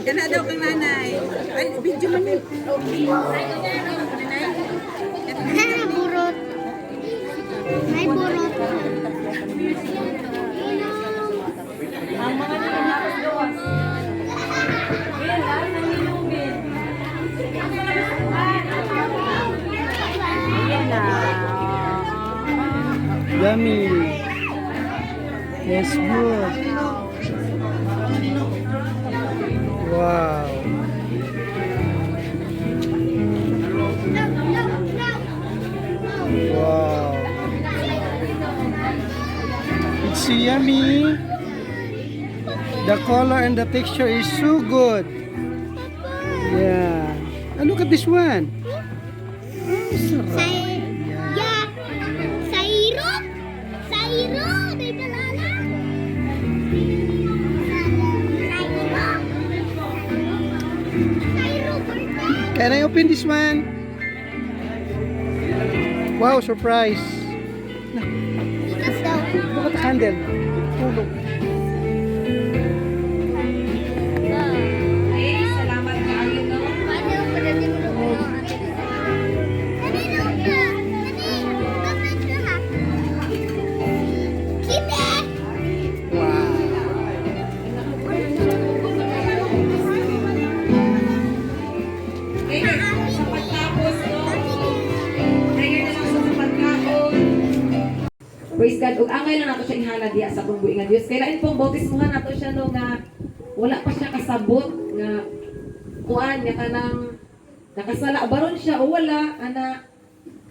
Kana daw kang nanay. Ay, video man yun. Ha, burot. May burot. Ang mga ninong gawas. Bin, ay nanginong bin. Ayan na. Yummy. Yes, good. Wow. No, no, no. Wow. It's yummy. The color and the texture is so good. Yeah. And look at this one. Oh, sarap. Sa ya. Sairo. Sairo. May balala. Sairo. Sairo. Birthday. Can I open this one? Wow, surprise. Ikas daw. Look at the candle. Tulog. Ay, salamat kaayo, no? Paano pala di mo lukuhan? Dali, Luka. Dali. Kapit ka, ha? Kipe! Wow. Okay, sa pagtapos, no? Prayer na lang sa pagkaon. Praise God. Ug angay lang nato siya ihalad diha sa atong buhi nga Dios. Kay lain pong bautismohan nato siya, no, nga wala pa siya kasabot nga kuan nga kanang nakasala baron siya o wala ana.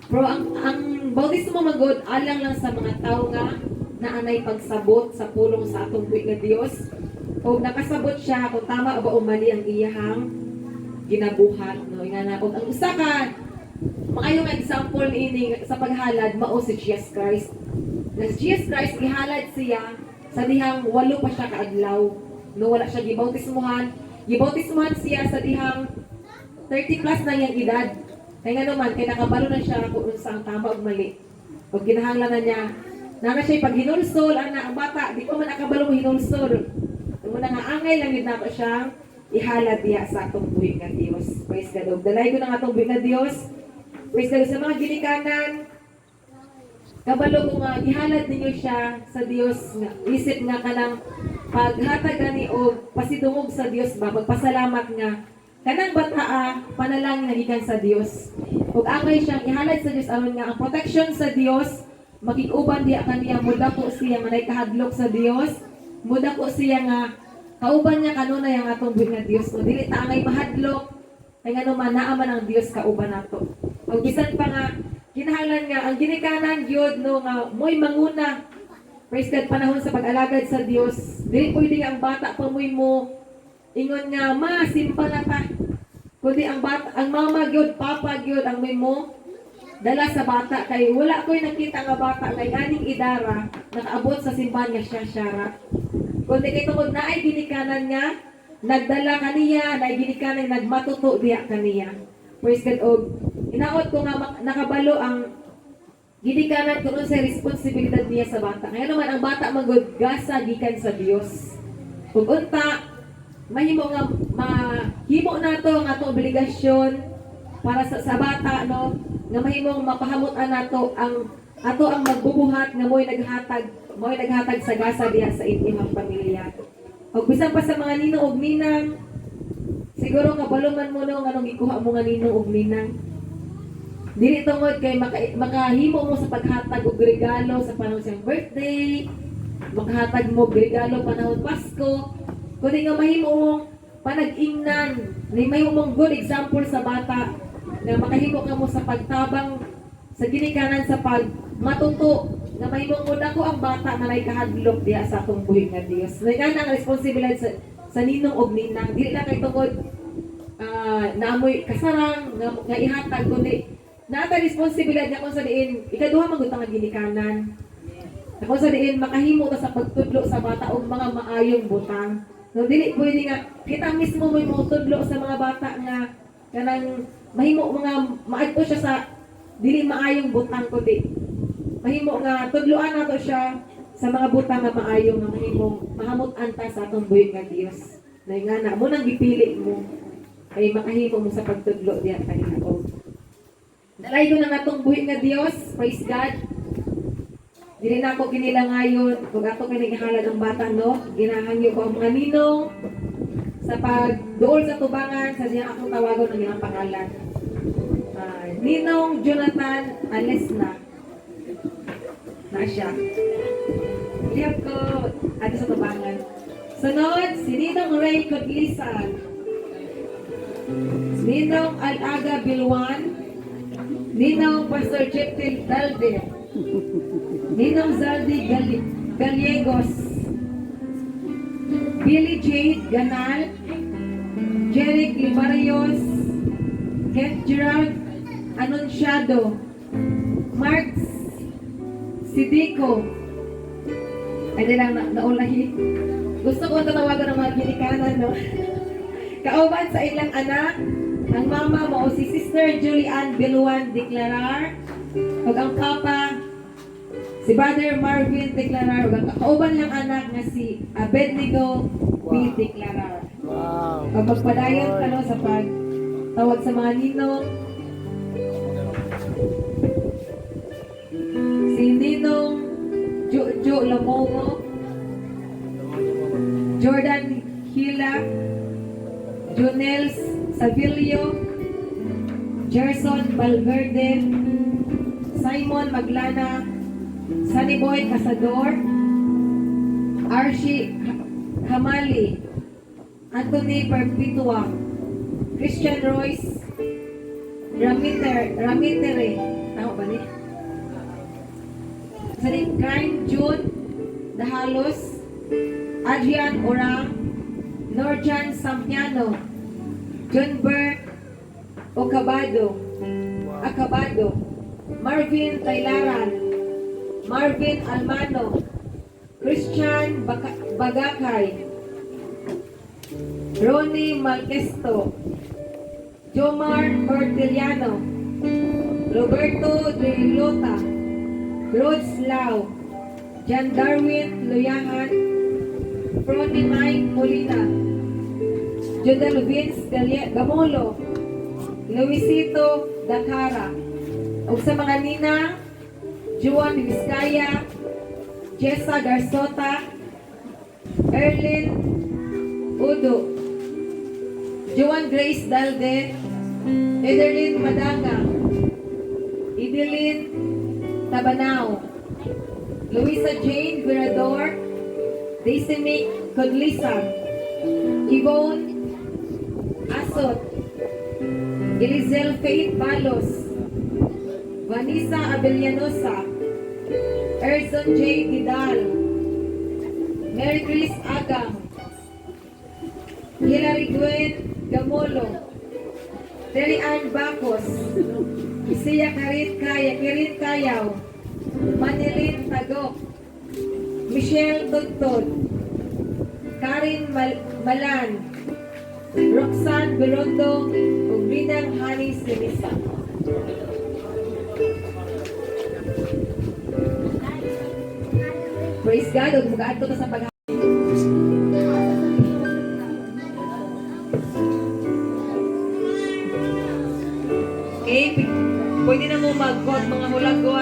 Pero ang bautismo magod alang lang sa mga tao nga naanay pagsabot sa pulong sa atong buhi nga Dios. O nakasabot siya kung tama ba o mali ang iyahang ginabuhat, no? Nga na og ang usa ka maayong example niini sa paghalad mao si Jesus Christ. Na si Jesus Christ, gihalad siya sa dihang 8 pa siya kaadlaw, no? Wala siya gibautismuhan. Gibautismuhan siya sa dihang 30 plus na iyang edad. Kay nga naman kay nakabalo na siya kung unsa ang tama ug mali. Ug kinahanglan na niya na na siya paghinulsol ana. Ang bata di pa man nakabalo mo hinulsol. Mo na nga angay lang yun nako siyang ihalad diha sa atong buhi nga Dios. Praise God. Ug dalay ko na nga atong buhi nga Dios. Praise God. Sa mga ginikanan, kabalo ko nga gihalad ninyo siya sa Dios nga isip nga kanang paghatag gani og pasidungog sa Dios ba, pagpasalamat nga kanang bataa panalangin na gikan sa Dios. Ug angay siyang ihalad sa Dios aron nga ang protection sa Dios makig-uban diha kaniya, mudako siya nga nay kahadlok sa Dios, mudako siya nga kauban niya kanunay ang atong buhi nga Dios. No, dili ta angay mahadlok kay ngano man naa man ang Dios kauban nato. Ug bisan pa nga kinahanglan nga ang ginikanan gyud, no, nga mo'y manguna. Praise God, panahon sa pag-alagad sa Dios. Dili pwede nga ang bata pa mo'y mo ingon nga ma simba na ta. Kundi ang bata, ang mama gyud, papa gyud ang may mo dala sa bata kay wala ko'y nakita nga bata kay aning idara nakaabot sa simbahan nga siya syara. Kundi kay tungod naay ginikanan nga nagdala kaniya, naay ginikanan nga nagmatuto diha kaniya. Praise God. Og hinaot ko nga nakabalo ang ginikanan kung unsay responsibilidad niya sa bata. Kaya naman ang bata manggod gasa gikan sa Dios. Ug unta mahimo nga mahimo nato ang atong obligasyon para sa bata, no, nga mahimong mapahamot-an nato ang ato ang magbubuhat nga mo'y naghatag sa gasa diha sa inyong pamilya. Ug bisan pa sa mga ninong ug ninang, siguro kabalo man mo, no, nganong gikuha mo nga ninong ug ninang. Dili tungod kay makahimo mo sa paghatag og regalo sa panahon sa birthday, makahatag mo og regalo panahon Pasko, kundi nga mahimo mong panag-ingnan, ni mahimo mong good example sa bata nga makahimo ka mo sa pagtabang sa ginikanan sa pagmatuto nga mahimong mo dako ang bata nga nay kahadlok diha sa atong buhi nga Dios. Nga ang responsibilidad sa ninong og ninang, dili lang kay tungod naamoy kasarang nga ihatag, kundi naata responsibilidad nga kung sa diin ikaduha man gud ta nga ginikanan. Na kung sa diin makahimo ta sa pagtudlo sa bata og mga maayong butang. No, dili pwede nga kita mismo mo'y motudlo sa mga bata nga kanang mahimo mga maadto siya sa dili maayong butang, kundi mahimo nga tudloan nato siya sa mga butang nga maayo nga mahimong mahamot-an ta sa atong buhi nga Dios. Na nga na mo nang gipili mo kay makahimo mo sa pagtudlo diha kanila. Og Dalay ko na nga tong buhi nga Dios, praise God. Dili na ako kinila ngayon, kung ato kini gihalad ang bata, no, ginahangyo ko ang mga ninong sa pagduol sa tubangan sa diyang akong tawagon ang ilang pangalan. Ah, Ninong Jonathan Alesna. Na siya. Liyap ko ato sa tubangan. Sunod, si Ninong Ray Codlisan. Ninong Alaga Bilwan. Ninong Pastor Jeptil Dalde. Ninong Zaldi Gallegos. Billy Jade Ganal. Jeric Libarios. Kent Gerald Anunciado. Mark Sidico. Ay, di lang, naulahi. Gusto ko tatawagan ng mga ginikanan, no? Kauban sa ilang anak, ang mama mo si Sister Julian Biluan Declarar, ug ang papa si Brother Marvin Declarar, ug ang kauban lang anak nga si Abednego B. Declarar. Wow. Ug magpadayon ka, no, sa pagtawag sa mga ninong. Si Ninong Jojo Lamongo, Jordan Hila, Junels Savillo, Gerson Valverde, Simon Maglana, Sunnyboy Casador, Archie Hamali, Anthony Perpetua, Christian Royce, Ramiter, Ramitere, tama ba ni? Sa ni Crime June Dahalos, Adrian Orang, Norjan Sampiano, John Burke Ocabado, Acabado, Marvin Taylaran, Marvin Almano, Christian Bagakay, Ronnie Malquesto, Jomar Bertiliano, Roberto De Lota, Rhodes Lau, John Darwin Luyahan, Frony Mike Molina, Jodel Vince Gamolo, Luisito Dakara, ug sa mga ninang, Juan Vizcaya, Jessa Garsota, Erlyn Udo, Joan Grace Dalde, Ederlyn Madanga, Idilin Tabanao, Luisa Jane Virador, Daisy Mick Codlisa, Yvonne Asot, Elizel Faith Balos, Vanessa Abellanosa, Erson J. Vidal, Mary Chris Agam, Hilary Gwen Gamolo, Terry Ann Bacos, Sia Karit Kaya, Kirin Kayaw, Manilin Tagok, Michelle Tugtod, Karin Malan, Roxanne Berondo, ug Binang Hani Sinisa. Praise God, ug magaadto ta sa pag. Okay, pwede na mo mag mga hulagot.